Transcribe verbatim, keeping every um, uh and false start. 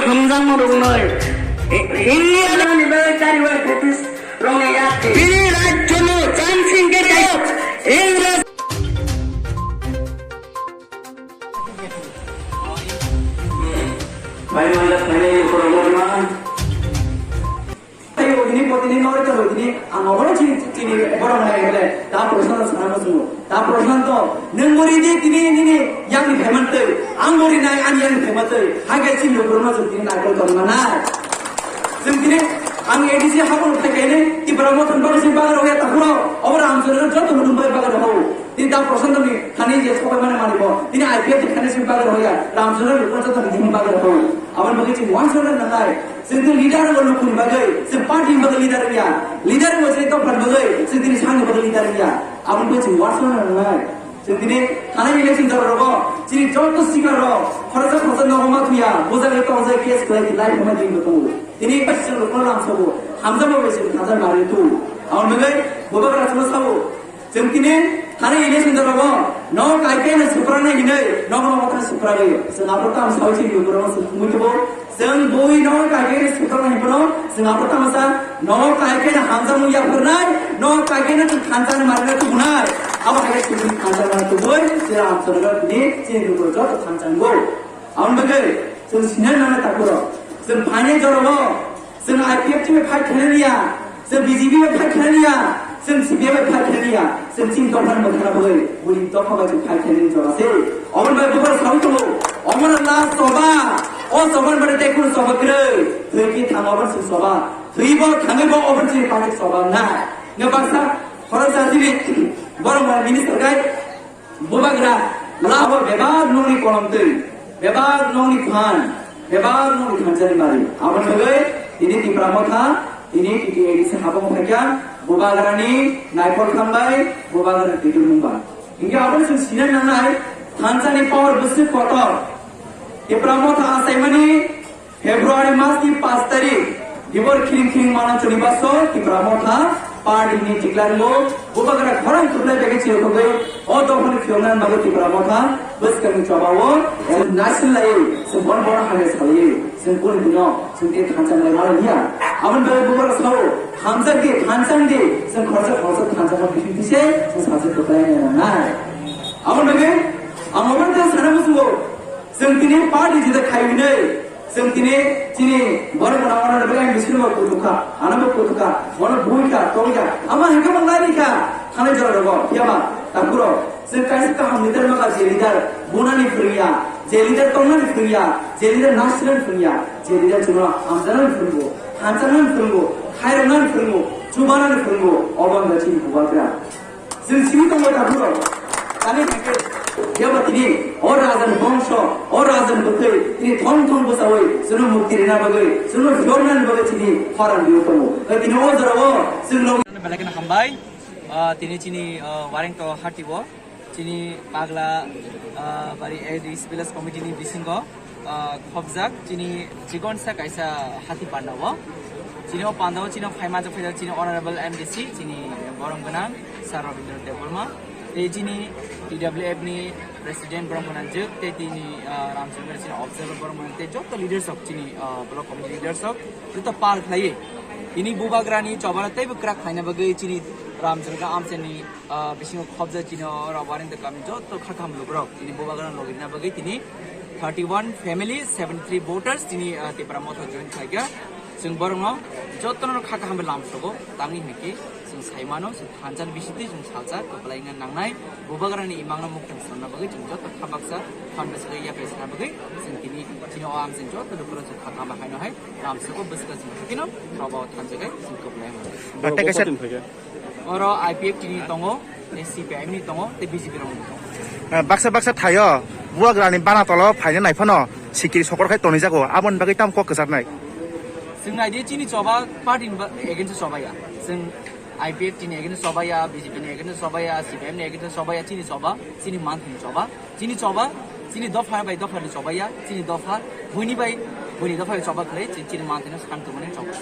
Hamjakma roknwi India ni bagwi chari wai British rokni yakni. Bini rajyono chamsing khe kaisa Ingres. Bai manda phainai borok wngma. Tei bo tini, bo tini, nori tei bo tini, ang obono chini, chini borok nai hwnle, ta Prashant sana muchungo. Ta Prashant to, nwng bo ri di tini nini yakni phaima twi, ang bo rinai ani yakni phaima twi, hai khe chini lukurokno chwng tini naikol tongma nai. Chwng tini, ang A D C habuno phai khaini, Tipra Motha ni bagwi chini bagwi rok ya takhuro, obo Ramchandra joto hwnwi bagwi rok. Tini ta Prashant ni thani je sobai mani mani bo, tini I P F ni thani chini bagwi rok ya, Ramchandra lukurok joto hwnwi bagwi rok. Aboni bagwi chini wansana nangnai. Chwng tei leader wngwi lukuni bagwi, chwng party ni bagwi leader wngya. Leader wngwi chwng tei tongphani bagwi, chwng tini sakni bagwi leader wngya. Aboni bagwi chwng uansukna nangnai. Chwng tini thanai election jora rogo, chini joto sikar rok, khoroksa khoroksa nogo ma thuya, bujagwi tongjak case khlai di, life hwnwi di tongo. Tini chwng rokno lamsogo, hamjakma bai chwng thansa mari tu. Aboni bagwi bubagra chwngno sabo. Chwng tini thani election jora rogo, no kaikai no suprana hinwi, no no thang supragwi. Chwng abo tamo sawi chini bubagra chwng thumwi tubo. Chwng bui no kaikai ni sutro ni bono chwng abo tamo sa no kaikai ni hamjakmung yapharnai, no kaikai no chwng thansa ni marina tubunai. Abo hai chwng thansa ni marina tubui, chwng amsarga ni chini lugo joto thansa ni bo. Aboni bagwi chwng sinai nana takuro. Chwng phainai jora bo, chwng I P F T bai fight khainai ya. Chwng B J P bai fight khainani ya, chwng C P I bai fight khainani ya, chwng chini dopha ni mwkhana bagwi, buini dopha bai chwng fight khainani jora se. Oboni bai bubar sawi tongo, omono last choba, o choba ni bagwi tei kunu choba kwrwi, thwi ki thang obo chwng choba, thwi bo thangwi bo obo chini party choba na. Nge baksa khoroksa chini borok minister kai, Bubagra, labo bebak nokni kolomtwi, bebak nokni phan, bebak nokni thansa ni mari. Aboni bagwi tini Tipra Motha, tini T T A D C habong phaikha, Bubagrani naikol khambai, Bubagrani twitur mungba. Hinkhe aboni chwng sinai nangnai, thansa ni power bwswk kotor. Tipra Motha achaimani February mas ni paanch tarik, dibor khiring khiring mana choli baso Tipra Motha party ni tiklango bubagra khorang kwplai bagi chirokogwi o dophani phiyokna bagwi Tipra Motha bwskangni chobao nasil lai se bon bon hane salai se kuni dino se te thansa lai mala niya. Aboni bagwi bubagra sao hamjak di thansang di se khorsa khorsa thansa ma bising tise se sajak kwplai nai. Aboni bagwi ang obo te sana musungo. Chwng tini party juda khai hwnwi, chwng tini chini borok rok ano bagwi ang bisingno kutukha, ano bo kutukha, bono buikha, tongkha, ama hinkhe bo nairikha, thanai jora rogo, phiyaba, takuro, chwng kaisa kaham leader maka je leader bunani phwrwngya, je leader tongnani phwrwngya, je leader nasirani phwrwngya, je leader chwngno hamjaknani phwrwngo, thanjaknani phwrwngo, khairoknani phwrwngo, chubanani phwrwngo, obo wngkha chini bubagra. Chwng simi tongo tabuk rok. Tani hwnkhe jeba tini o raja ni bongso, o raja ni bwkhwi tini thong thong bwchawi chwngno mukti rina bagwi, chwngno phiyoknani bagwi tini khorang biyo tongo. Tei tini o jorao chwngno belai kheno hambai. Ah, tini chini, ah, wareng to hati o chini pagla, ah, bari A D C village committee ni bisingo ah, khobjak chini chikonsa kaisa hati panda o. Chini o panda o chini o phai manjak phaijak chini honorable M D C, chini borom gwnang Sir Rabindra Debbarma. Tei chini T W F ni president borom gwnang jwk, tei tini, ah, Ramchandra chini observer borom gwnang, tei joto leaders rok chini, ah, block committee leaders rok joto pal khlaiwi. Tini bubagrani chobara teibo kwrak khlaina bagwi chini Ramchandra amchaini ah, bisingo khobjak chini o rok wareng de kami joto kha kaham lukurok tini bubagrano logirina bagwi tini thirty one family, seventy three voters tini, ah, Tipra Motha join khlaikha. Chwng borokno jotono kha kaham bai lamsogo tangwi hwnkhe chwng saimano chwng thansa ni bisingtwi chwng salsa kwplai wngna nangnai bubagrani imangno mukhung sonna bagwi chwng joto kha baksa phan bwswk yaphai sana bagwi chwng tini chini o amchaini joto lukurok chwng kha kaham bai haino hai lamsogo bwswk chwng hakino robo thansa bai chwng kwplai wngna. Tei kaisa Oro I P F T ni tongo, tei C P I M ni tongo, tei B J P rokni tongo. Eh, baksa baksa thaio bubagrani bana tolo phaina nai phano sikiri sokor khai tonwi jago, aboni bagwi tamo kok kwcharnai? Chwng nai di chini choba party ni ba-, against choba ya. Chwng I P F T ni against choba ya, B J P ni against choba ya, C P I M ni against choba ya, chini choba, chini manthani choba, chini choba, chini dopha bai dopha ni choba ya, chini dopha buini bai buini dopha ni choba khlai, chi-, chini manthani santu mani choba.